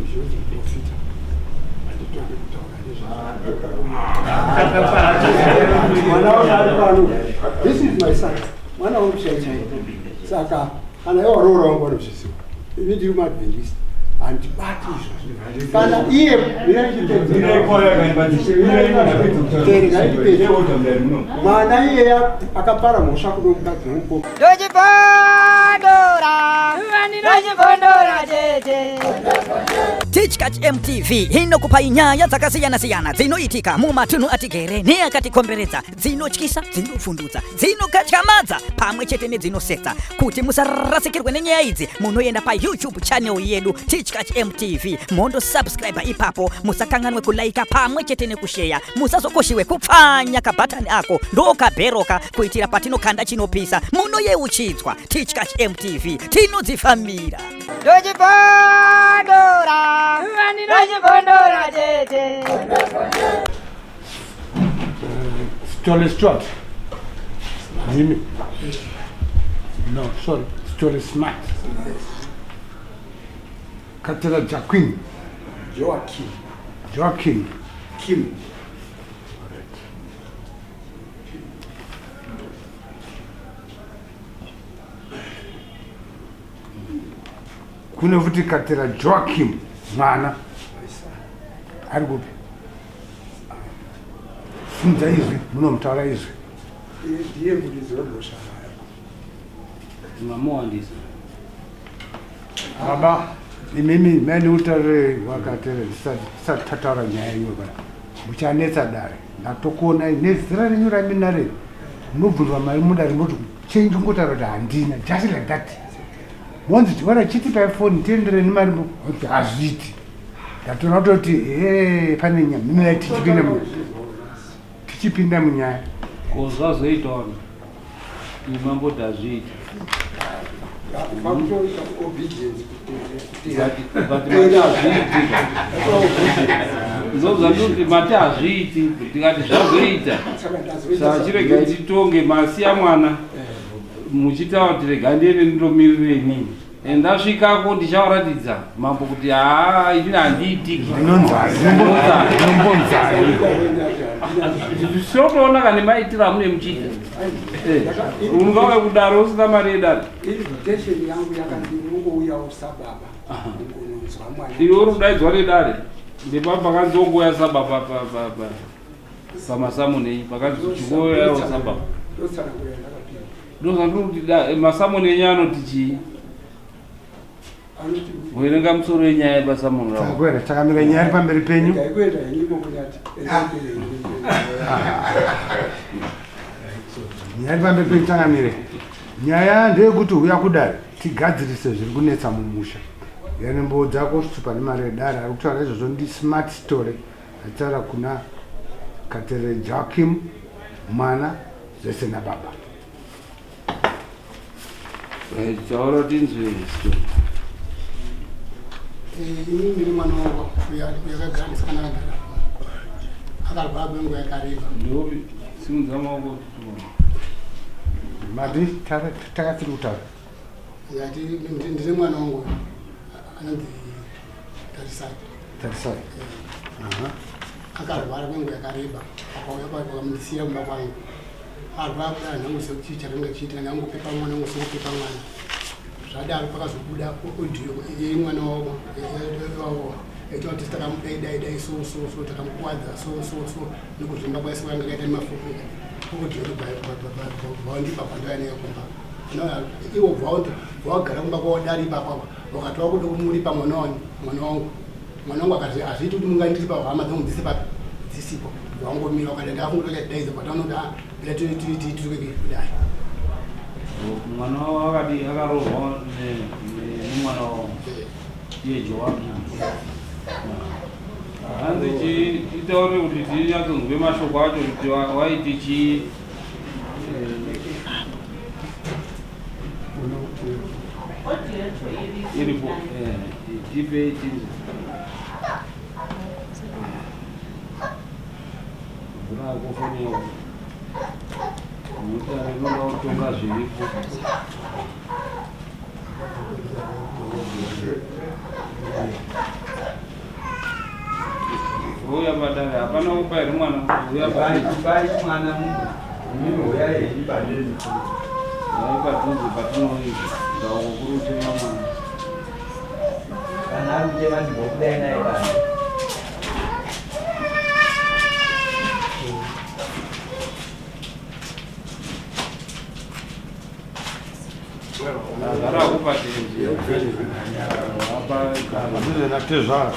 Zvinonzi muprofita handitonge kutaura nezvamwana wangu ari pano. This is my son, mwana wangu chai chai. Saka kana iwe waroora wangu vanozviziva, ini ndiri muadventist, handibati izvozvo. Kana iye mwana iyeye akapara mhosva kuno mukadzi womukoko. Ndochibondora, ndochibondora tete. Tichkach MTV inokupai nyaya dzakasiyana-siyana dzinoitika mumatunhu atigere neakatikomberedza, dzinotyisa, dzinovhundutsa, dzinokatyamadza pamwe chete nedzinosetsa. Kuti musarasikirwe nenyaya idzi, munoenda paYouTube channel yedu Tichkach MTV, mondo subscribe ipapo, musakanganwe kulaika pamwe chete nekusheya, musazokoshiwe kupfanya kabhatani ako ndokabheroka kuitira patinokanda chinopisa munoyeuchidzwa. Tichkach MTV tinodzifambira. Ndochibondora, ndochibondora tete. Story Stuart. Ndimi. No, sorry. Story Smart. Katera Jacquin. Joaquin. Joaquin. Kim. Kune futi Katera Joaquin mwana. Ari kupi? Simudza izwi, munomutaura izwi. Ndiye muridzi wemhosva. Mamuwandisa. Baba, imimi mani utaure wakatere tisati tataura nyaya iwe baba. Muchanetsa dare. Ndatokuonai nezera renyu raminare. Munobvunzwa mari mudare moti change kungotaura kuti handina just like that. Monzi tiwara chiti paifoni tiendere nemari moti hazviiti. Ndatoona kutoti hee pane nyaya mimira tichipinda mu tichipinda munyaya. Ko zvazoita wani mamboti hazviiti. But mati hazviiti. Ndozvandoti mati hazviiti ndikati zvazoita. Saka chiregai titonge masiya mwana muchitaura kuti regai ndiende ndindomirire inini. Ndasvikako ndichavaratidza mambo kuti haa inini handiitiki. Sotoona kana maitiro amune muchiita. Ungauya kudaro usina mari yedare. Invitation yangu yakanzi unongouyawo sababa ungononzwa mwana. Iwe uri kudaidzwa nedare. Ndipo pakanzi ongouya sababa pamasamoni enyu pakanzi chingouyawo sababa. Ndotsanangura yandakapiwa. Ndozvandiri kuti masamoni enyu anoti chii? Werenga musoro yenyaya yepasamoni ravo. Takwera takamira nyaya iri pamberi penyu. Nyaya iri pamberi penyu takamire. Nyaya ndeyekuti huya kudare tigadzirise zviri kunetsa mumusha. Yanembo dzako zvitupa nemari yedare ari kutaura izvozvo ndi smart story achitaura kuna Katere Joachim mwana zvese nababa. Taura tinzwe. Ini ndiri mwana wangu yakagara musikana akagara akarwara kwenguva yakareba. Ndopi simudza maoko. Madi takatiri kutaura. Yati ndiri mwana wangu anonzi Tarisai. Tarisai. Akarwara kwenguva yakareba akauya akamundisiya kumba kwangu. Arwara kudaro ndangoziva kuti chii chakanga chiitika ndangopepa mwana ngosingopepa mwana. Zvadaro pakazobuda audio yemwana wavo wavo yaita kuti takamudai dai dai so so so takamukuwadza so so so nekuzvimba kwaisi kwanga kaita nemafufu audio bvawandipa pandauya nayo kumba. Iwo bvawagara kumba kwawadari ipapa wakati wakuda kumuripa mwana wani mwana wangu mwana wangu akati hazviiti kuti mungandiripa hama dzangu dzise papi dzisipo wangomira wakati ndafunga kuti achadaidza but anoda ah, bila titirike kudai mwana wavo akadi akaroorwa nemwana wavo iye Joakim hanzi chii titaure kuti tinyatsonzwe mashoko acho kuti waiti chii iripo tipe tinzwe vhura yako foni yako nokuti anoda kutonga zviripo. Vouya padare hapana kupa here mwana uya padare mwana mimi uya henyu padare Hai padhuze patinoita ndauko kuri kuchema mwana kana ari kuchema ndimbokudai naye bana Padhuze natezvara.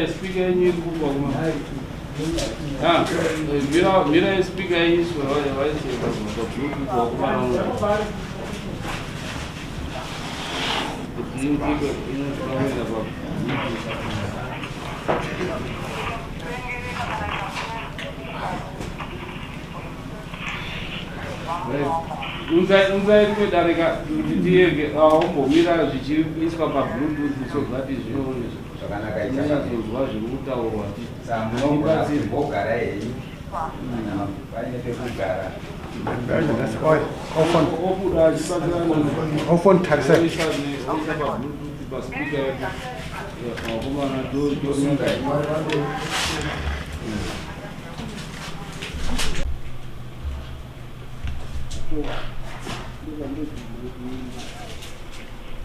Speaker yenyu iri kubva kuma mira speaker yenyu iswe vaise pabluetooth wakumana kuti inzike inoenda pa Unzai rimwe dare kuti tiyege aumbomira zvichiiswa pabluetooth so that zvione zvakanaka ichazonzwa zviri kutaurwa. Samunombogara henyu kana paine pekugara. Obuda achibatsirana Ofon tarisai. oisa pabluetooth paspeaker yake vakomana.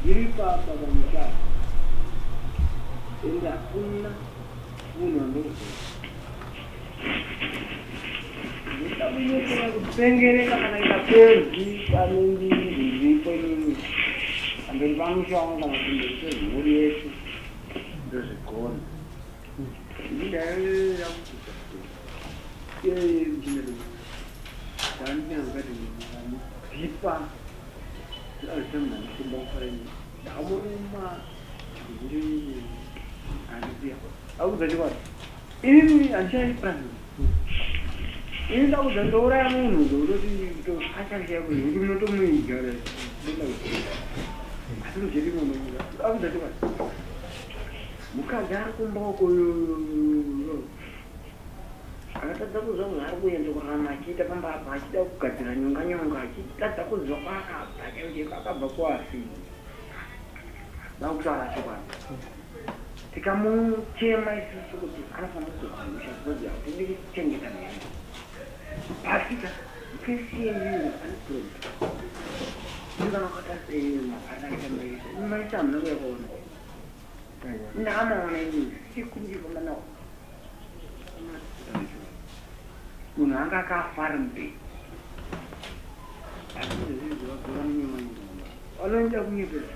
Iri papa pamuchato, ende hakuna munhu anoziva. Ndoda kunyepera kupengereka kana kuita pezwi pane mbiri zviripo. Inini pamberi pamusha wangu kana pamberi pemhuri yeshe ndozvigona. Ini ndairera kuti ndandinangati ndakamuruma handisiya akudza chokwadi. Inini handichaiprani. Ini ndakudza ndouraya munhu zvekutoti toachachaya kuti unotomuiga asi mujeri munhu akudza chokwadi. Mukadzi ari kumba uko akatadza kuziva munhu ari kuenda kurarama achiita pamba apa, achida kugadzira nyonga nyonga, achitadza kuziva kwaakabva chaiko, akabva kuafi. Vakutaura chokwadi, tikamuchema isusu kuti anofanira kudzoka musha because hatidi kuchengeta mhene pasika mufesi yeyu ane problem. Kana wakata sei mapana maisa maisa, hamuna kuya kuona ndakamaona ini siku ndifamba nawo. Munhu anga akafa ari mupenyu, anoita kunyepera.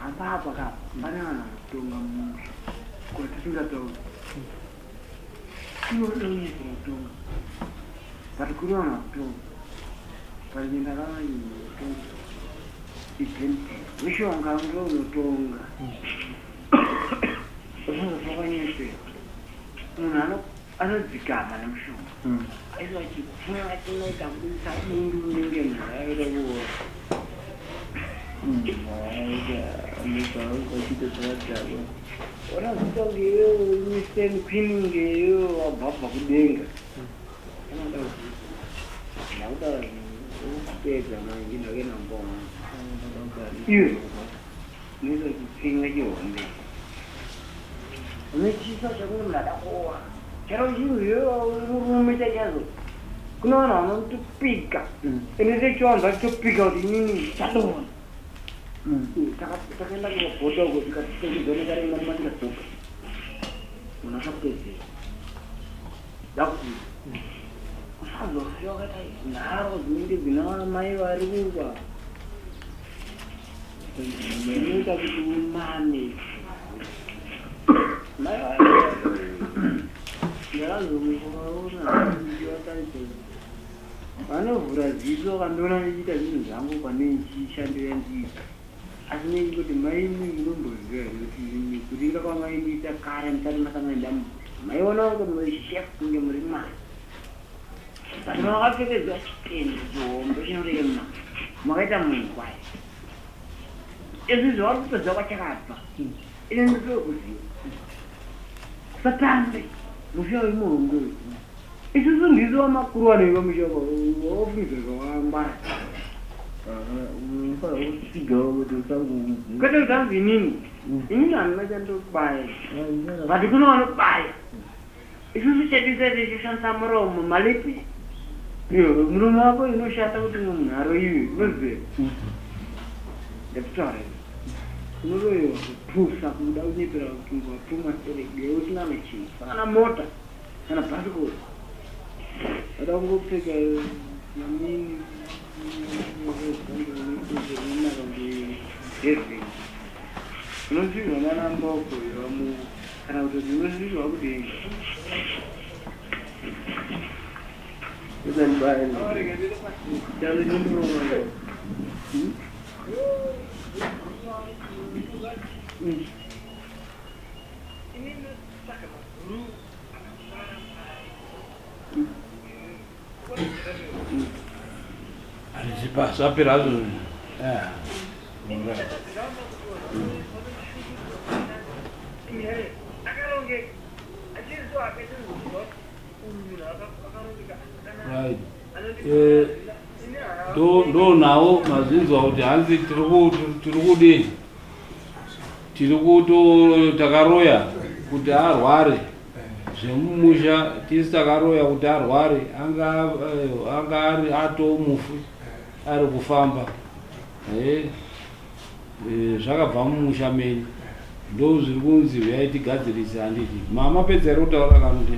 Apa apa ka pane vanhu vanotonga mumusha kwatisingatauri. Iwe unyepera kutonga. But kuri vanhu vakutonga. But ini ndakaona kutonga. Ibhenti. Mishonga ndo unotonga. Unozofa kwanyepera. Munhu ano anodzikama nemushonga. Aiswa chipfuva chinoita kubudisa bundu rinenge mvura yaida kuora. Unozoita kunge iwewe uri queen nge iwewe wabva kudenga. Unoda ndakuda kupedza manje ndakaenda mboma. Iwe unoita chitsinga chihombe. Unochisa chakunge munhu ada kuora. Chero chinhu iwewe murume chaichazo. Kune vanhu vanotopika. Ende chechivanhu vachitopika kuti inini chandoona. Takaenda kumabhodha uko tikatengedzwa nekarema tikadzoka. Munhu akapedzera. Ndakuti usazofe wakaita nharo dzinenge dzina mai vari kuba. Zvinoita kuti umame. Mai vari ndakazomuvaona ndichivataridza vanovhura ziso vakandiona ndichiita zvinhu zvangu pane ndichishandira ndiita asi nechingoti maimi munomboziva here kuti imi kuringa kwamaindiita kare musati masangana nedambudziko maiona kunge muri chef kunge muri mwana but makapfekedzwa chitende chihombe chinorema makaita munhu kwaye izvi zvauri kutoziva kwachakabva ini nditokuziva kusatambe musha uyu muhombe uyu Isusu ndisu vamakuru vanenge vamushoko wofungidzirwa wangwara. Kwete kuti hanzi inini. Inini handina chandobaya. But kune vanobaya. Isusu chedu chete tichishandisa muromo malipi. Iyo muromo wako inoshata kuti mumwe munhu aroyiwe. Unoziva? Ndatitaura izvi. Unoroyiwa kupusa kuda kunyepera kuti wapfuma stereki usina nechinhu. Kana mota. Kana bhasikoro. Vada kungopfeka mamini rinonaka kunge heaven. Unosvikirwa nana mboko yevamu kana kutoti unosvikirwa kudenga. Zvapera hazvo. Right. Eh, ndo nawo mazvinzwa kuti hanzi tiri kudii tiri kuto takaroya kuti arware zvemumusha tisi takaroya kuti arware anga eh, anga ari atomufi ari kufamba eh, eh, zvakabva mumusha menyu ndo zviri kunzi huyai tigadzirise handiti mama pedza here kutaura kamuti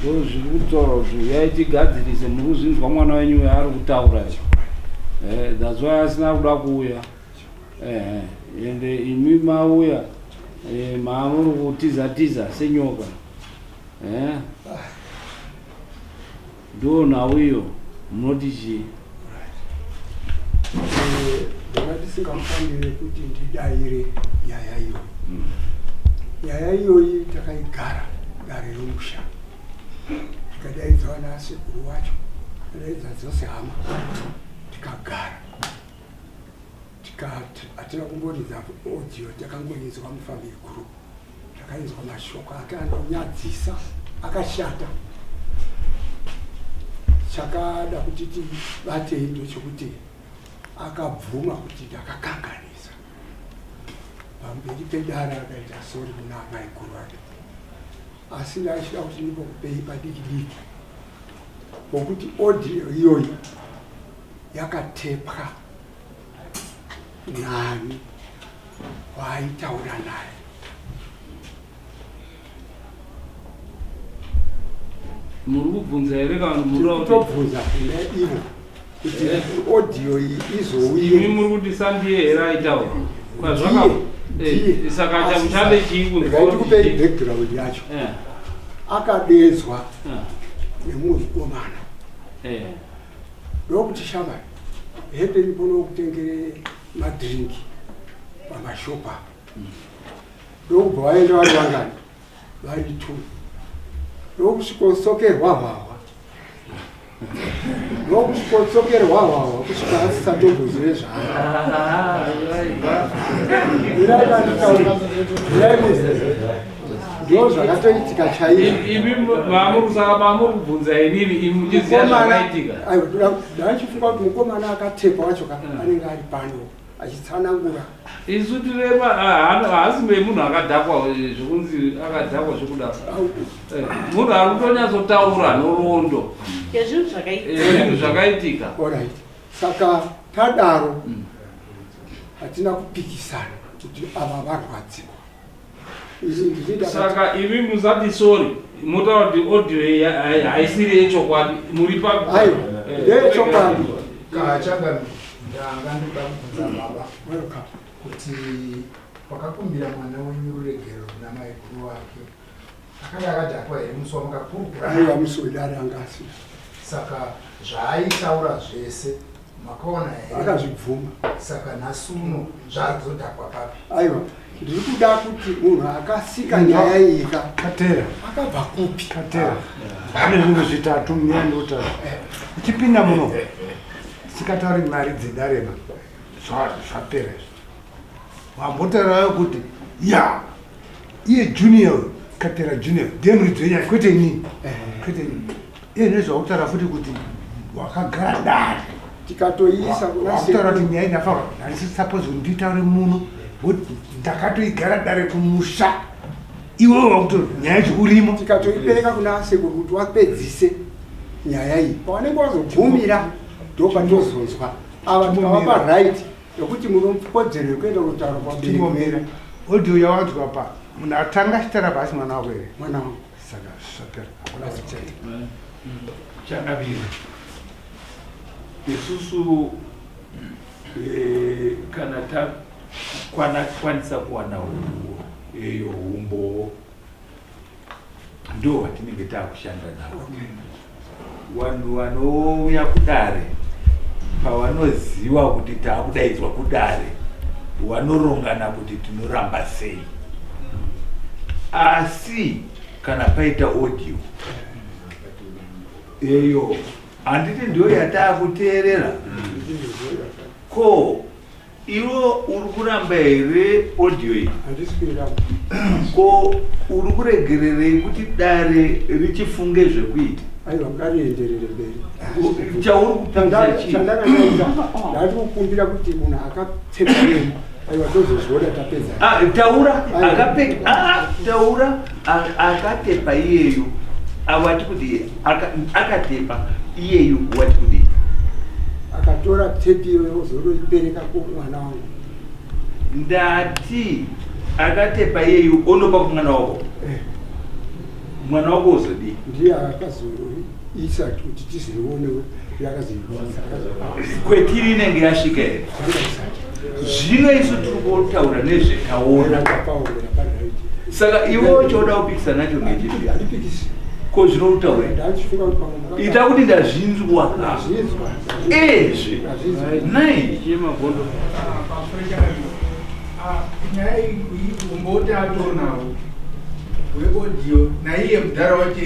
ndo zviri kutaura kuti huyai tigadzirise muri kuzvinzwa mwana wenyu uyo ari kutaura izvo that's why asina kuda kuuya Ehe, ende imi mauya eh, maamuri kutiza tiza senyoka eh? Ndo nhau iyo munoti chii? Eh, ndanga ndisingafanire kuti ndidaire nyaya iyoyi. Nyaya iyoyi takaigara dare romusha tikadaidza vana sekuru wacho tikadaidza dzose hama tikagara tikati hatina kumboridza audio takangoinzwa mufamily group takainzwa mashoko ake anonyadzisa akashata chakada kuti tibatei ndochokuti akabvuma kuti ndakakanganisa pamberi pedare akaita sori kuna amaiguru ake asi ndachida kuti ndipokupei padiki diki pokuti audio iyoyi yakatepwa nani waaitaura naye. Muri kubvunza here kana muri kutobvunza kune ivo kuti eh. audio iyi izouye. Imi muri kuti sandiye here aitaura? Kwazvaka eh, saka chamuchade chii kunzwa? Ndikupei background yacho. Eh. Akadedzwa nemukomana. Ndokuti shamwari hembe ndipono kutengere madrink pamashopa. Ndokubva vaenda vari vangani? Vari two. Ndokusvikosokerwa hwahwa. Ndokusvikotsokerwa hwahwa kusvika asisatombozive zvaari. Ndo zvakatoitika chaizvo. Imi mamuri saka mamuri kubvunza inini imi muchiziva zvakaitika. Aiwa ndachifunga kuti mukomana akatepa wacho ka anenge ari pano achitsanangura. Isu tirema haasi memunhu akadhakwa eh, zvekunzi akadhakwa zvekudaro. Eh, munhu ari kutonyatsotaura nhoroondo yezvinhu zvakaitika. Eh, zvinhu zvakaitika. Alright. Saka tadaro hatina kupikisana kuti ava varwadziwa. Saka imi musati sorry motaura kuti audio iyi haisiri yechokwadi muri pa aiwa eh, ndeyechokwadi. Kachanga ndanga ndikuda kubvunza baba kuti wakakumbira mwana wenyu ruregerero kuna maiguru wake akanga akadhakwa here musi wamakakurukura? Aiwa musi wedare anga asina. Saka zvaaitaura zvese makaona here? Akazvibvuma. Saka nhasi uno zvazodhakwa papi? Aiwa ndiri kuda kuti munhu akasika nyaya iyi ka Katera. Akabva kupi? Katera. Pane zvinhu zvitatu mira ndikutaura. Uchipinda muno tisikatauri mari dzedarema zvapera izvi. Wambotaurawo kuti ya iye junior uyu Katera junior ndiye muridzi wenyaya kwete inini. Kwete inini. Iye nezvautaura futi kuti wakagara dare tikatoiisa kuna wakutaura kuti nyaya indafaura handisi suppose kuti nditaure muno but ndakatoigara dare kumusha iwewe wakuto nyaya yacho urimo tikatoipereka kuna sekuru kuti wapedzise nyaya iyi pavanenge vazogumira ndopatozonzwa ava tikavapa right yekuti munokodzero yekuenda kunotaura kwabereki audio yawanzwa pa munhu atanga achitaura pasi mwana wako here mwana wangu saka zvapera hakuna kuchete Changamire, isusu eh, kana takwanisa kuwana eyo humbowo ndo hwatinenge takushanda navo. Vanhu vanouya kudare pavanoziva kuti taakudaidzwa kudare vanorongana kuti tinoramba sei, asi kana paita audio eyo handiti ndiyo yataakuteerera ko iwe uri kuramba here audio iyi ko uri kuregererei kuti dare richifunge zvekuita aiwa ngarienderere mberi chauri kupinza chii chandakanaita ndati kukumbira kuti munhu akapfeka aiwa tozozviona tapedza ah, taura akapfeka ah, taura akatepa iyeyu awati kudii akatepa iyeyu wati kudii akatora tepi iyoyo ozonoipereka kumwana wangu ndati akatepa iyeyu onopa kumwana wako eh. mwana wako ozodii ndiye akazoisa kuti tizoionewo kwetiri inenge yasvika here zvino isu tiri kutaura nezvetaona saka iwe choda kupikisa nacho ngechipi ko zvinoutaura ita kuti ndazvinzwa ezve nai nyaya iyi umboti atonawo weaudio naiye mudhara wacho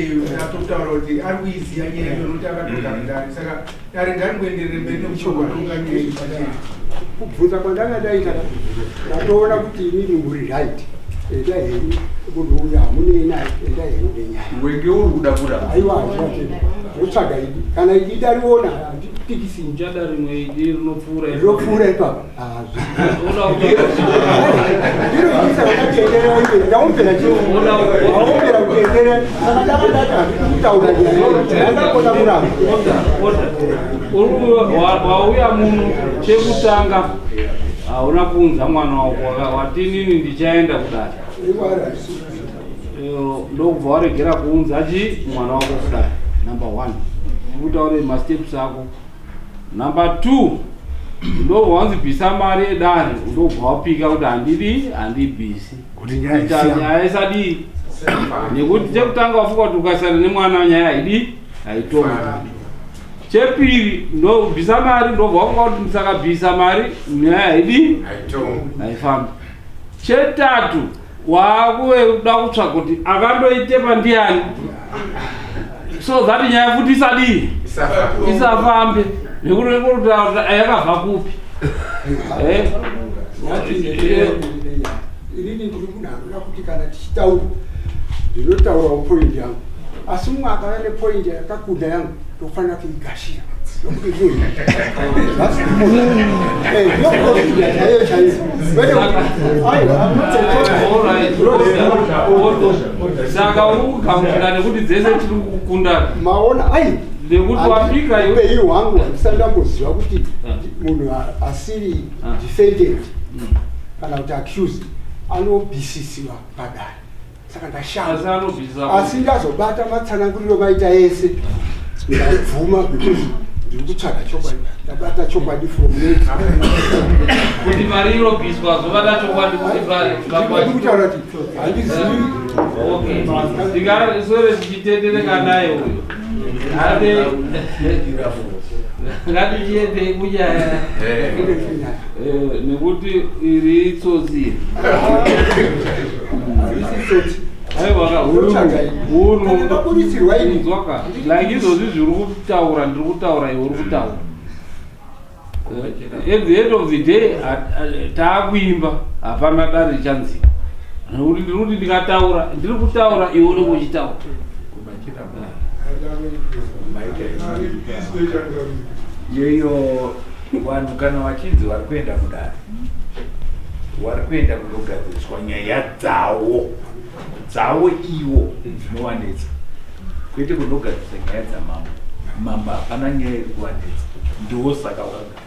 atotaura kuti ari kuiziva nyaya iyo nokuti akatogara mm. dare saka dare ngaringoenderere mberi nekuchokotonga nyaya iyi pachena kubvunza kwandanga ndaita ndatoona kuti inini muri right enda henyu munhu uyu hamunei naye enda henyu nenyaya wenge uri kuda kuramba aiwa hazviratenda ndotsvaga idi kana idi dariona handipikisi uchada rimwe idi rinopfuura rinopfuura ipapa Wauya muno chekutanga hauna kuunza mwana wako watinini ndichaenda kudare ndokubva waregera kuunza chi mwana wako kudare. Number one, utaure masteps ako. Number two, ndobva wanzi bvisa mari yedare, ndobva wapika kuti handidi, handibvisi. Kuti nyaya Kuita isiyane. nyaya isadii, nekuti chekutanga wafunga kuti ukasiyana nemwana nyaya haidi, haitongi. Chepiri, ndobvisa mari, ndobva wafunga kuti ndisakabvisa mari nyaya haidi, haifambi. Chetatu, wakuda kutsvaga kuti akandoitepa ndiani, so that nyaya futi isadii, isafambe, nekuti nekuti yakabva kupi. Eh? Inini ndiri munhu anoda kuti kana tichitaura ndinotaurawo point yangu, asi mumwe akauya nepoint yakakunda yangu tofanira kuigashira, nokuti ndiyo procedure chaiyo chaiyo. Kwete kuti- aiwa, I'm not a- Alright. Saka uri kugamuchira nekuti dzese tiri kukukunda? Maona, ai. Nekuti wapika iwe. Upenyu hwangu handisati ndamboziva kuti munhu asiri defendant kana kuti accused anobvisisiwa padare, saka Asi ndashanda. anobvisa. Asi ndazobata matsananguriro maita ese, ndabvuma, because ndiri kutsvaga chokwadi. Ndabata chokwadi from net. Kuti mari inobviswa, zobata chokwadi kuti Ndiri kutaura kuti handizivi. Okay, tikaswere tichitendereka naye uyo ade, ngatichiendei kunyaya. Nekuti iri itsotsi iri. Handisi tsotsi. Aiwa ka. Unotsvaga ini. Kana ndaburitsirwa ini. Inzwaka, like izvozvi zviri kutaura, ndiri kutaura, iwe uri kutaura. At the end of the day taakuimba, hapana dare richanzika, nekuti ndiri kuti ndikataura ndiri kutaura, iwe unenge uchitaura. Yeyo vanhu kana vachinzi vari kuenda kudare, vari kuenda kundogadziriswa nyaya dzawo dzawo iwo dzinovanetsa, kwete kundogadzirisa nyaya dzamambo. Mambo hapana nyaya iri kuvanetsa, ndosaka vakagara.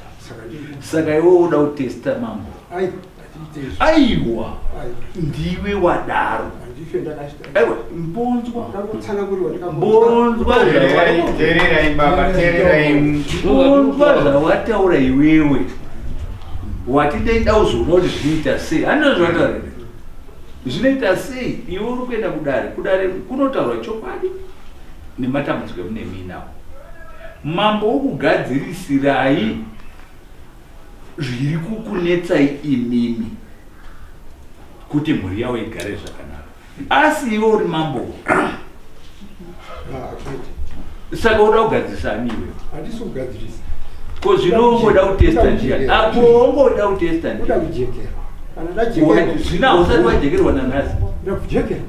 Saka iwe uda kutesta mambo? Ai. Aiwa, ndiwe wadaro. Handife ndakachita. Aiwa, mbonzwa. Ndangotsanangurirwa. Mbonzwa. Teererai baba, teererai. Mbonzwa zvawataura iwewe, wati ndaida uzoona kuti zvinoita sei. Handina zvawataura here? Zvinoita sei? Iwe uri kuenda kudare, kudare kunotaurwa chokwadi nematambudziko emune muinawo. Mambo wokugadzirisirai zviri kukunetsai imimi kuti mhuri yavo igare zvakanaka, asi iwe uri mambo, saka uda kugadzirisa ani iwewe? Handisi kugadzirisa. Ko zvino ungoda kutesta njia apo, ungoda kutesta? Kuda kujekera. Kana ndajekerwa. Zvino hausati wajekerwa nanhasi. Ndakujekera.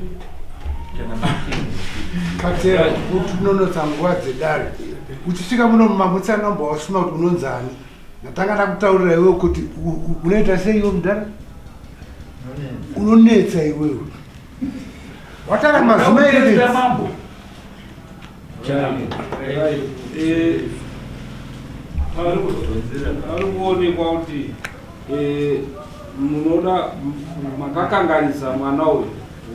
Katera kuti unonotsa nguva dzedare uchisvika muno mumamutsanamba, wasuma kuti unonzani. Ndatanga ndakutaurira iwewe kuti unoita sei iwe mudhara, unonetsa iwewe, watara mazuma ere? Mambo. Ari kuonekwa kuti munoda makakanganisa mwana uyu,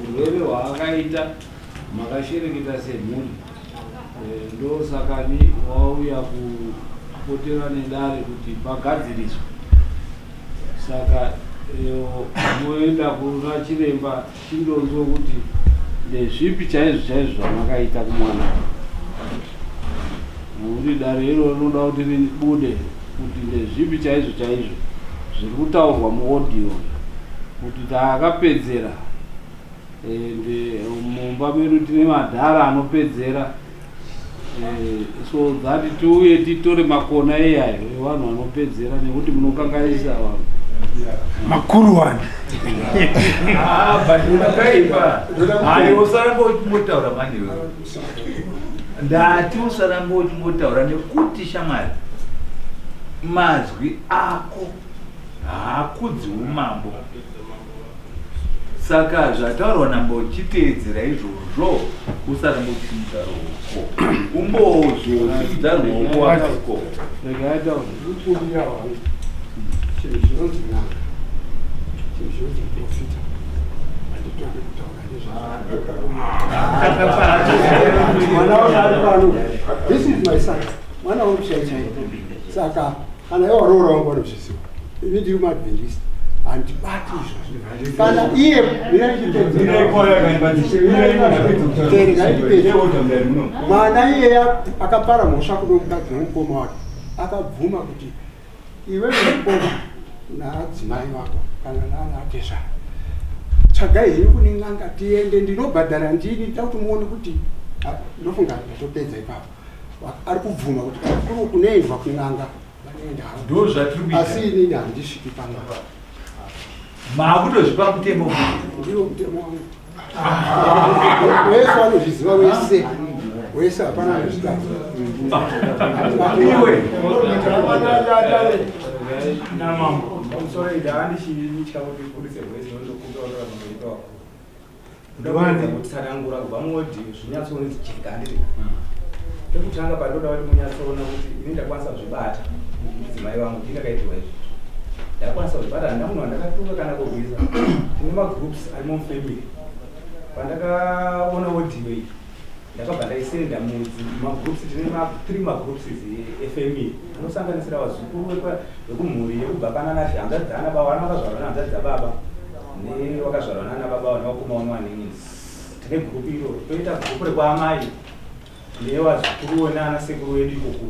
urwere hwaakaita makashereketa semhuri. Ndosakani wauya kupotera nedare kuti pagadziriswe. Saka moenda kuna chiremba chindonzwa kuti ndezvipi chaizvo chaizvo zvamakaita kumwana, nokuti dare iro rinoda kuti ribude kuti ndezvipi chaizvo chaizvo zviri kutaurwa muaudio, kuti taakapedzera. And mumba medu tine madhara anopedzera, so that tiuye titore makona iyayo evanhu vanopedzera, nekuti munokanganisa vanhu. Makuru wani. Ah, but unakaipa. Hayi, usaramba uchingotaura mani iwewe. Ndati usaramba uchingotaura nekuti shamwari, mazwi ako haakudzi umambo. Saka zvataurwa nambo chiteedzera izvozvo, usaramba uchisimudza ruoko, umbozosimudza ruoko wako. Regai taura. Ndikukumbira wangu, chinhu chinonzi n'anga, chinhu chinonzi muprofita, handitodi kutaura nezvazvo. Mwana wangu ari pano. This is my son. Mwana wangu chai chai. Saka kana iwe waroora wangu vanozviziva. Ini ndiri muadventist. Handibati izvozvo. Kana iye mwana iyeye akapara mhosva kuno mukadzi wemukoma wake akabvuma kuti Iwe mukoma naadzimai vako kana naana atezvara tsvagai henyu kune n'anga tiende ndinobhadhara ndini da kuti muone kuti ah, ndofunga ndatopedza ipapo ari kubvuma kuti kana kuri kunoendwa kun'anga vanoenda havo asi inini handisviki pan'anga maakutozvipa mutemo ndiwo mutemo wangu wese vanozviziva wese wese hapana anozvitadza iwe namambo pamusoro ida andichitya kuti budise voice nondokumbira kutora pamberi pako ndokuedza kutsanangura kubva muaudio zvinyatsooneka handiti pekutanga pandoda kuti munyatsoona kuti ini ndakwanisa kuzvibata mudzimai vangu ndini ndakaitirwa izvi ndakwanisa kuzvibata handina munhu wandakatuka kana kurwisa tine magroups ari mufamily pandakaona audio iyi ndakabva ndaisenda mumagroups tine three magroups efamily anosanganisira vazukuru vekumhuri yekubva panana hanzvadzi dzaana baba vana vakazvarwa nehanzvadzi dzababa nevakazvarwa nana baba nevakoma vane tine gurupu iroro toita gurupu rekwaamai nevazukuru naana sekuru vedu ikoko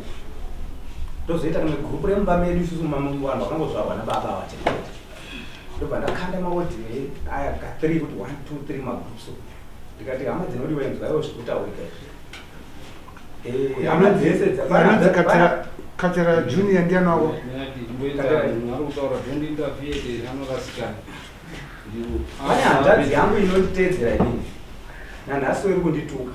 tozoita rimwe gurupu remumba medu isusu vanhu vakangozvarwa nababa ava chete ndobva ndakanda maodhi aya ka 3 kuti 1 2 3 magroups ndikati hama dzinodiwa inzwaiwo zviri kutaurika izvi eh, hama dzese dzaanonzi katera junior ndiani wako Pane hanzvadzi yangu inonditeedzera inini nanhasi iri kundituka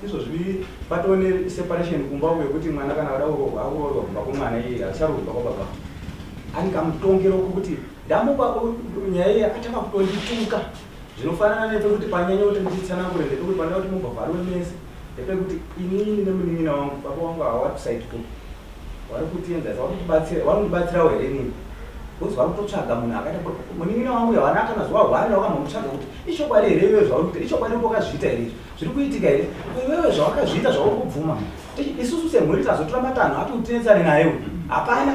izvozvi patoo neseparation kumba uko yekuti mwana kana vada kuroorwa akuroorwa kumba kwemwana iye acharoorwa kumba kwababa ani kamutongero kokuti ndamupa nyaya iye akatanga kutondituka zvinofanana nepekuti panyanya kuti nditsanangure ndepekuti panoda kuti mubhavharwe mese ndepekuti inini nemunin'ina wangu baba wangu hawatisaiti kuno Vari kutienzanisa vari kundibatsirawo here inini because vari kutotsvaga munhu akaita munin'ina wangu havana kana zuva hwani vakambomutsvaga kuti ichokwadi here iwewe zvauri kuita ichokwadi kuti wakazviita here izvi zviri kuitika here iwewe zvawakazviita zvauri kubvuma isusu semhuri tazotora matanho api kuti tinetsane naye uyu hapana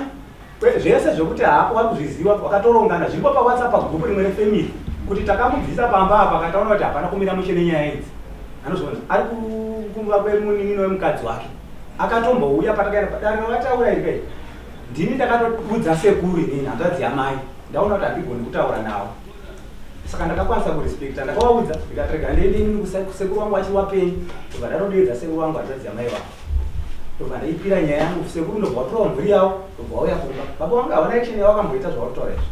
zvese zvekuti haapo vari kuzviziva vakatorongana zviripo pawhatsapp pagrupu rimwe refamily kuti takamubvisa pamba apa akataona kuti hapana kumira mushe nenyaya idzi anozviona ari kumba kwemunin'ina wemukadzi wake akatombouya patakaenda padare ravataura iri kai ndini ndakatoudza sekuru inini hanzvadzi yamai ndaona kuti handigoni kutaura navo saka ndakakwanisa kurespekta ndakavaudza ndikati rega ndiende inini kusekuru wangu achiri wapenyu ndobva ndatodeedza sekuru wangu hanzvadzi yamai vangu ndobva ndaipira nyaya yangu sekuru ndobva watora mhuri yavo ndobva wauya kumba baba vangu havana action yavakamboita zvavari izvi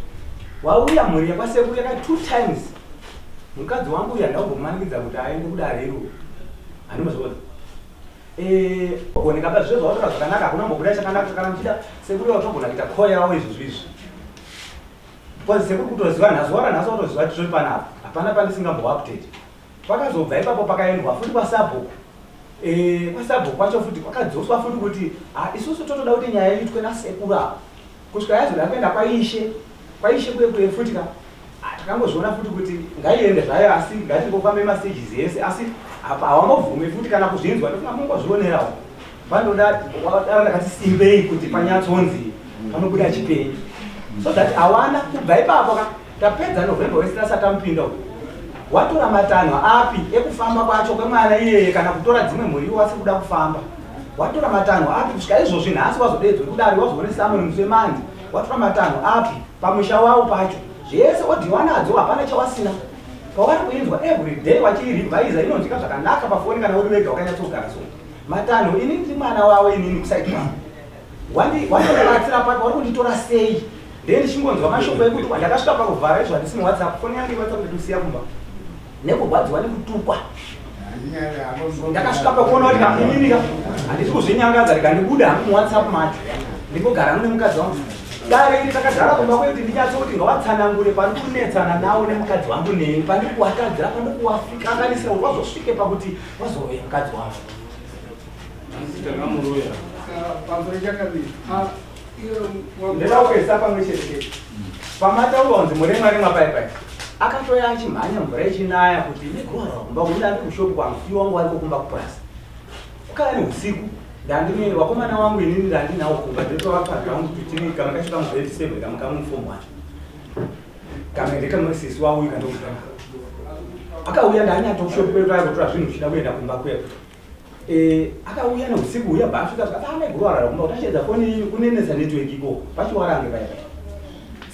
wauya mhuri yakwasekuru yaka two times mukadzi wangu uyu handaugomumanikidza kuti aende kudare iro handimazviona Eh, goneka pa zvezvo watora zvakanaka hakuna mbobuda chakanaka kana muchida sekuru watogona kuita call yavo izvozvo izvi because sekuru kutoziva nhasi wara nhasi watoziva titori panapa hapana pandisingambo update pakazobva ipapo pakaendwa futi kwasabhuku eh, kwasabhuku kwacho futi kwakadzoswa futi kuti ah, isusu totoda kuti nyaya iitwe nasekuru apa kusvika yazoda kuenda kwaishe kwaishe kuye kuye futi ka Ah, takangozviona futi kuti ngaiende zvayo asi ngatingofambe mastages ese asi apa hawambobvumi futi kana kuzvinzwa ndofunga mungozvionerawo panoda dara ndakati simbei kuti panyatsonzi panobuda chipenyu so that hawana kubva ipapo ka tapedza november wese tasati tamupinda uku watora matanho api ekufamba kwacho kwemwana iyeye kana kutora dzimwe mhuri iwo asiri kuda kufamba watora matanho api kusvika izvozvi nhasi wazodeedzwa kudari wazoone samoni musi wemandi watora matanho api pamusha wavo pacho zvese odhiwa nadzo hapana chawasina pavari kuinzwa every day vachiirivhaiza inonzwika zvakanaka pafoni kana uri wega wakanyatsogara so matanho ini ndiri mwana wavo inini kusaidi kwangu wandibatsira papi wari kunditora sei ndee ndichingonzwa mashoko ekuti ndakasvika pakuvhara izvo handisi muwhatsapp foni yangu iwhatsapp ndikusiya kumba nekurwadziwa nekutukwa ndakasvika pakuona kuti kainini ka handisi kuzvinyangadza rikandibuda hangu muwhatsapp macho ndingogara mune mukadzi wangu dare iri takagara kumba kwedu kuti ndinyatso kuti ngawatsanangure pari kunetsana nawo nemukadzi wangu neni pandiri kuwatadzira pandiri kuwakanganisira kuti wazosvike pakuti wazoroya mukadzi wangu takamuroya Ndinoda kuisa pamwe chete pamataurwa kunzi muremwa remwa pai pai akatoya achimhanya mvura ichinaya kuti ine guva kumba kuda ndi kushopu kwangu iwo wangu wariko kumba kupurasi Kukava neusiku ndandine wakomana wangu inini ndandinawo kumba ndotowapa zvangu tutini kamwe kacho kamu grade 7 kamwe kamu form 1 kamwe ndekamwe sisi wangu uyu kandokutanga akauya ndanyatokushop kwedu paya kutora zvinhu uchida kuenda kumba kuya Eh, akauya neusiku uya bva asvika zvikati amaiguru arara kumba kuti achedza foni kunenesa network ikoko pachiwarange paya paya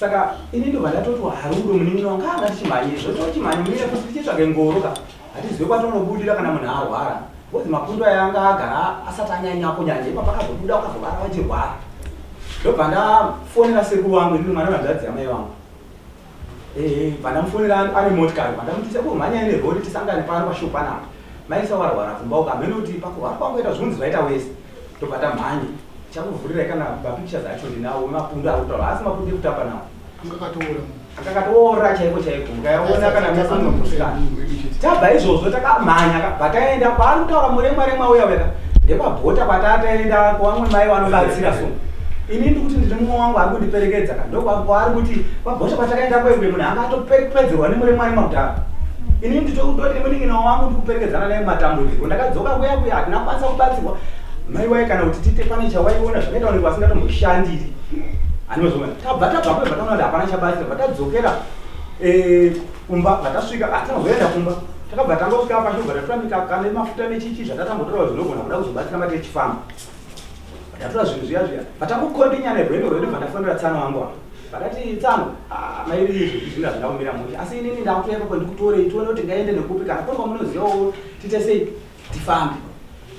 saka ini ndobva ndatoti harudo munin'ina wangu anga tichimhanye zvotochimhanye munin'ina kuti tichitsvage ngoro ka hatizive kwatonobudira kana munhu arwara bcause mapundu aya anga agara asati anyanya kunyanya ipa pakazobuda ukazovara vachirwara ndobva ndafonera sekuru wangu ini mwana vanzvadzi yamai vangu Eh, bva ndamufonera ane motikari bva ndamuti sekuru mhanyai nerori tisangane pano pashopu panapa maisa warwara kumba uko hameno kuti pakurwara kwangu ita zvinonzi zvaita wese ndobva tamhanye chakuvhurirai kana mapictures acho ndinawo mapundu ari kutaura asi mapundu ekutamba nawo akakatoora chaiko chaiko mukayaona kana mumwe musikana tabva izvozvo takamhanya bva taenda kwaari kutaura muremwa remwa uya uya ndekwabhota kwatataenda kwavamwe mai vanobatsira so ini ndikuti ndine mumwe wangu ari kundiperekedza ka ndokwaari kuti kwabhota kwatakaenda kwekwe munhu anga atopedzerwa nemuremwa remwa kudhara ini nditoti nemunin'ina wangu ndikuperekedzana naye mumatambudziko ndakadzoka kuya kuya hatina kukwanisa kubatsirwa mai wai kana kuti tite pane chawaiona zvakaita vanenge vasingatomboshandiri anozona tabva tabva kwebva taona kuti hapana chabatsira vatadzokera eh, kumba vatasvika hatinazoenda kumba takabva tangosvika pashobva tatora mikaka nemafuta nechichi zvatatambotorawo zvinogona kuda kuzobatsira mati tichifamba tatora zvinhu zviya zviya vatangokondinya nerwendo rwedu bva ndafonera tsano wangu apa vakati tsano ah, mairi izvi zvinhu hazvina kumira mushe asi inini ndakutoya ipapo ndikutorei tione kuti ngaende nekupi kana kuri kwamunozivawo tiite sei tifambe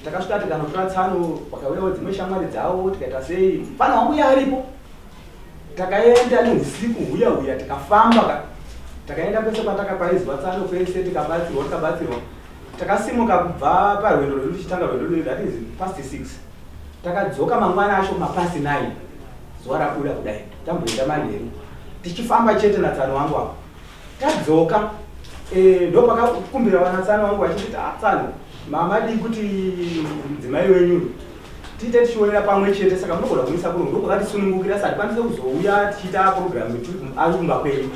takasvika tikanotora tsano vakauyawo dzimwe shamwari dzavo tikaita sei mfana wangu uya aripo takaenda neusiku huya huya tikafamba ka takaenda kwese kwatakapaidzwa tsano kwese tikabatsirwa tikabatsirwa takasimuka kubva parwendo rwedu tichitanga rwendo rwedu that is past 6 takadzoka mangwana acho mapast 9 zuva rabuda kudai tamboenda manheru tichifamba chete natsano wangu apo tadzoka eh, ndopakakumbira vana tsano vangu vachiti ah, tsano mamadii kuti mudzimai wenyu tiite tichionera pamwe chete saka munogona kumisa kuno ndokwakatisunungukira saka tikwanise kuzouya tichiita purogiramu ari kumba kwenyu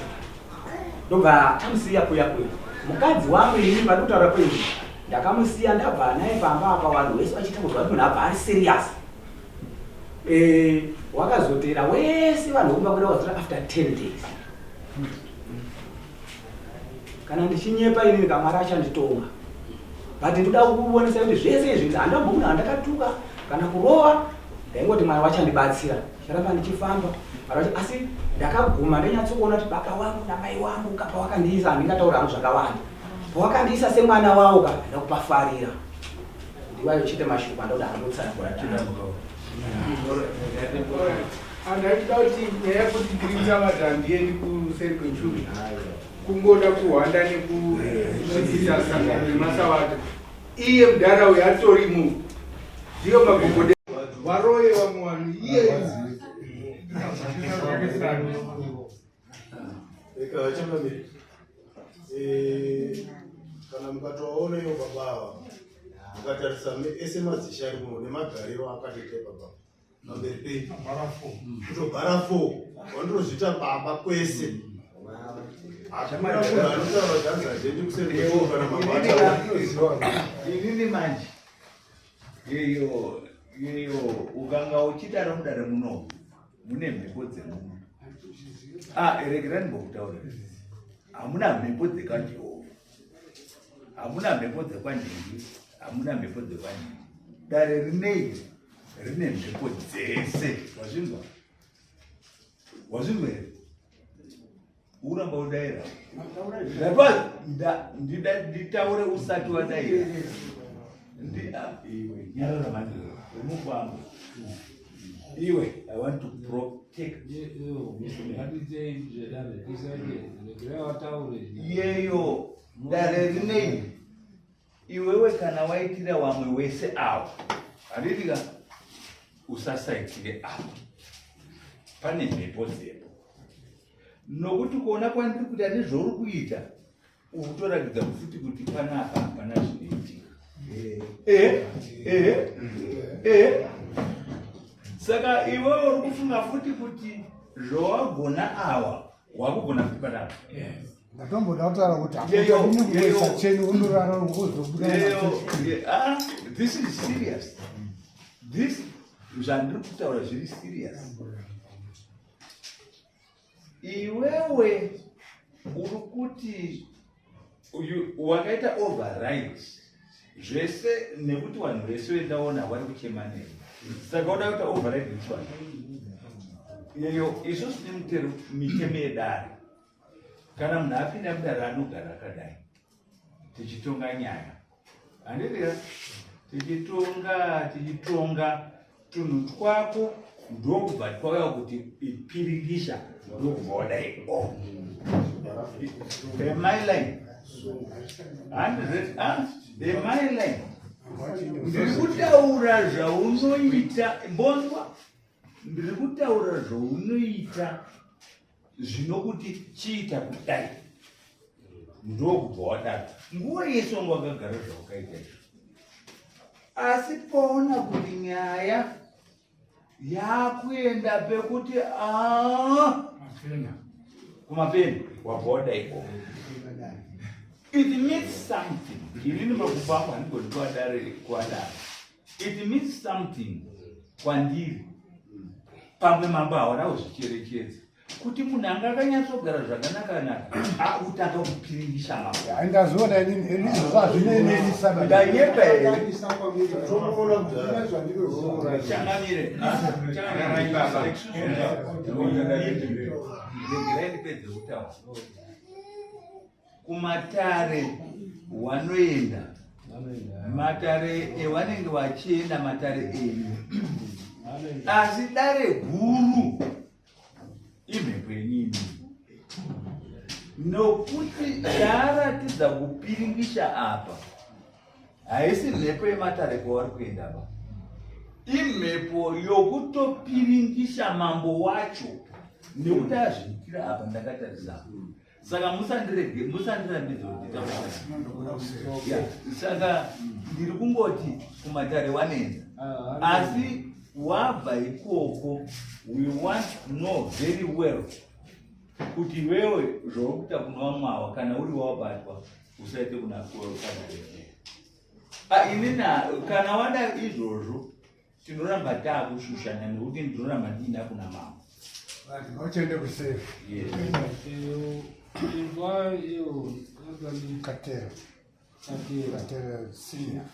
ndobva tamusiya kuya kuya mukadzi wangu ini vari kutaura kwenyu ndakamusiya ndabva naye pamba apa vanhu vese vachiita kuzwa kuti munhu abva ari serious eh, wakazotera wese vanhu vokumba kwedu wakazotera after 10 days kana ndichinyepa inini kamwari achanditonga but ndoda kukuonesa kuti zvese izvi handambomunhu handakatuka kana kurova ndaingoti mwari wachandibatsira charamba ndichifamba asi ndakaguma ndanyatsokuona kuti baba wangu namai wangu ka pawakandiisa handingataura hangu zvakawanda pawakandiisa semwana wawo ka ndakupafarira ndiwayo chete mashoko andoda handotsanangura. Andaida kuti nyaya yekuti ndiri muchavata handiendi kuseri kwechuru kungoda kuhwanda nekuita sangano remasavata iye mudhara uyo atorimo ndiyo magogode varoye vamwe vanhu iye Changamire, kana mukatovaona ivo baba ava mukatarisa ese madzishe ari muno nemagariro akatoita baba pamberi penyu kutobhara fo wandinozviita baba kwese hakuna munhu anotaura kuti hanzi hazviendi kuseri kwechuru kana mabata inini manje yeyo yeyo ukanga uchidaro mudare muno mune mhepo dzemuno ah regerai ndimbokutaurira hamuna mhepo dzekajehovha hamuna mhepo dzekwanhingi hamuna mhepo dzekwanhingi dare rinei rine mhepo dzese wazvinzwa wazvinzwa here uramba udaira nditaure usati wadaira iwe nyarara mani umufambo iwe i want to protect yeyo dare rinei iwewe kana waitira wamwe wese awo handiti ka usasaitire apo pane mhepo dzepo nokuti kuona kwandiri kuita nezvauri kuita uri kutoratidza futi kuti panapa hapana zvinoitika ehe ehe ehe saka iwewe uri kufunga futi kuti zvawagona awa wakugona futi panapa. Ndatomboda kutaura kuti hakuita cheni undorara uzobuda. Ah, this is serious. This zvandiri kutaura zviri serious. Iwewe uri kuti wakaita override zvese nekuti vanhu vese vendaona vari kuchema newe, saka uda kuita override this one yeyo. Isusu tine mitemo yedare. Kana munhu apinda mudare anogara akadai tichitonga nyaya, handiti? Tichitonga, tichitonga tunhu twako, ndokubva twauya kuti ipiringisha, ndokubva wadai. O, am I lying? Am I lying? Ndiri kutaura zvaunoita, mbonzwa, ndiri kutaura zvaunoita zvinokuti chiita kudai, ndokubva wadaro. Nguva yese wanga wakagara zvawakaita izvo, asi paona kuti nyaya yakuenda pekuti a kumapeni, wabva wadaiko. It means something. Inini makumbo angu handigoni kuadare kuadaro. It means something kwandiri. Pamwe mambo hawana kuzvicherechedza kuti munhu anga akanyatsogara zvakanaka-naka akutanga kupiringisha mambo. Ndazoona inini, izvozvo hazvineneni saba. Ndanyepa here? Changamire, regerai ndipedze kutaura. Kumatare wanoenda, matare evanenge vachienda, matare enyu, asi dare guru imhepo yenini, nokuti yaratidza kupiringisha apa haisi mhepo yematare kwavari kuenda pa, imhepo yokutopiringisha mambo wacho, nekuti azviitira apa ndakatarisa. Saka musandirege, musandirambidze kuti nditaura. Saka ndiri kungoti kumatare wanoenda, asi wabva ikoko, we want to know very well kuti iwewe zvauri kuita kuna vamwe kana uri wabatwa usaite kuna kana inini. Kana wada izvozvo, tinoramba taakushushana nekuti ndinoramba ndiina kuna mambo. Ngauchiende kuseri. Yes. Inzwa iyo. Katera. Katera. Katera senior.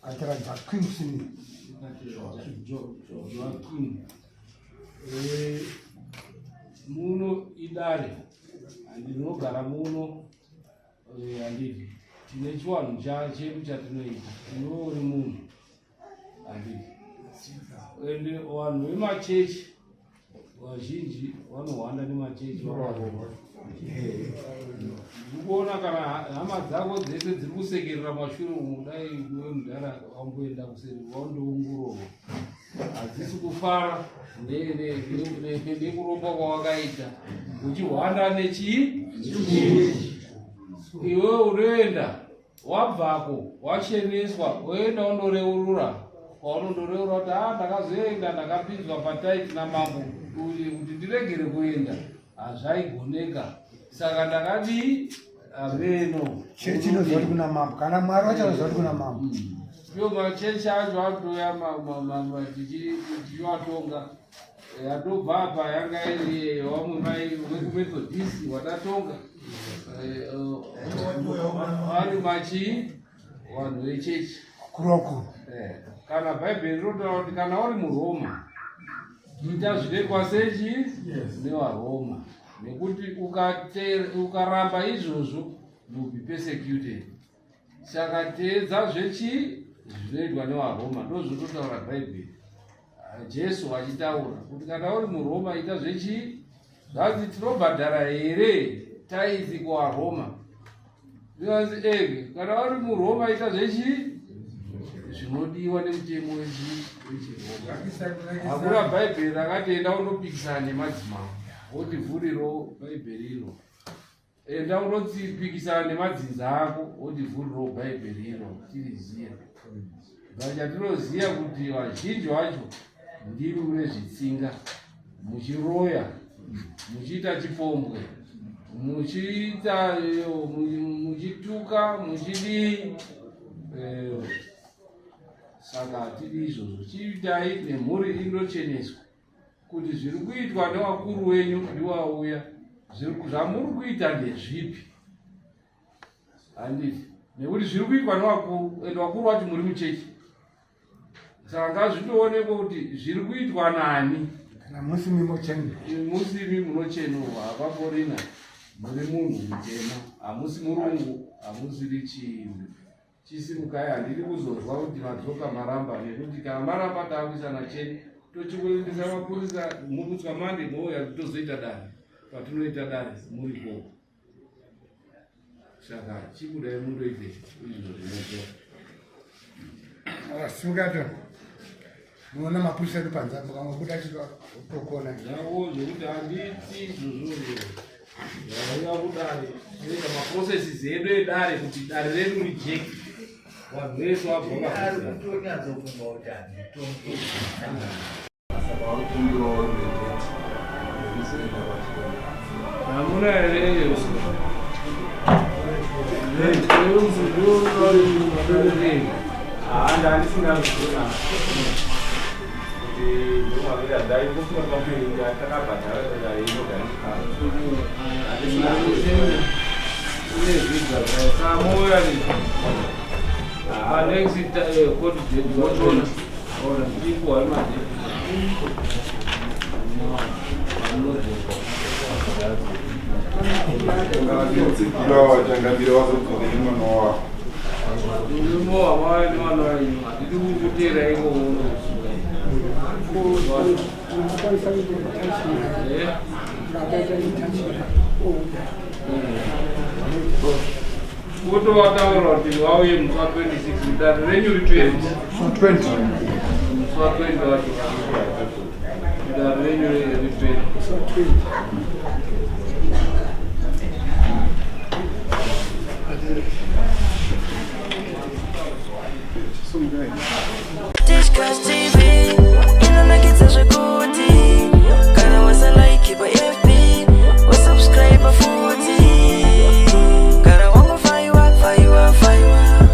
Katera Joaquim senior. Joaquim. Muno idare, handinogara muno, handidi tine chiwanhu chedu chatinoita. Iwe uri munhu, handidi? Ende vanhu vemachechi vazhinji vanohwanda nemachechi. Ndikuona kana hama dzako dzese dziri kusekerera mashure umu, dai iwe mudhara wamboenda kuseri wandoongororwa, hadzisi kufara nekuromba kwawakaita uchihwanda nechii. Iwe unoenda, wabvako wacheneswa, woenda undoreurura kwaunondoreurura kuti a ndakazoenda, ndakapinzwa pataiti namambo kuti ndiregere kuenda, hazvaigoneka, saka ndakadii ameno. Chechi inoziva kuti kuna mambo, kana Mwari wacho anoziva kuti kuna mambo. Iyo machechi acho atouya tichivatonga. Yatobva apa yanga iri vamwe mai vekuMethodist watatonga. Vari machi vanhu vechechi. Vakuru vakuru. Kana Bhaibheri rinotaura kuti kana uri muRoma ita zvinoitwa sechi nevaRoma, nekuti ukaramba izvozvo you'll be persecuted. Saka teedza zvechi zvinoitwa nevaRoma, ndo zvototaura Bhaibheri. Ah, Jesu achitaura kuti kana uri muRoma ita zvechi. Zvanzi tinobhadhara here tithe kuvaRoma? Zvikanzi ege, kana uri muRoma ita zvechi zvinodiwa nemutemo wechiRoma. Hakuna Bhaibheri rakati enda undopikisana nemadzimambo wotivhuriro Bhaibheri iro, enda unopikisana nemadzinza ako wotivhuriro Bhaibheri iro. Tiriziya chatinoziva kuti vazhinji vacho ndimi mune zvitsinga, muchiroya, muchiita chipombwe. Muchiita muchituka muchidii saka hatidi izvozvo. Chiitai nemhuri indocheneswa kuti zviri kuitwa nevakuru wenyu ndiwauya zvamuri kuita ndezvipi handiti nekuti zviri kuitwa nevakuru and vakuru vacho muri muchechi saka ngazvitoonekwe kuti zviri kuitwa nani kana musimi mochenurwa musimi munochenurwa hapaporina muri munhu mutema hamusi murungu hamusiri chii Chisimukai handidi kuzonzwa kuti madzoka maramba nekuti kana maramba taakuisana cheni tochikuendesa mapurisa mukutswa mande mouya tozoita dare patinoita dare muriko saka chikudai mundoite izvo zvinoita Simukai munoona mapurisa edu panze apo kangobuda chitokona zvavo zvekuti handiti izvozvozvo zvauya kudare toita maprocesses edu edare kuti dare redu rijeke vanhu vese vabva vakutonyatsofunga kuti handitongi Hamuna here Next court date motoona Tinotsigira vachangamire vazodzoke nemwana wavo. Murume wamai nemwana wenyu handidi kukuteera ikokono. Kutovataura kuti vauye musi wa 26 dare renyu ripere. Musi wa 20. Musi wa 20 wacho. Dare renyu ripere. Musi wa 20. Tichkach.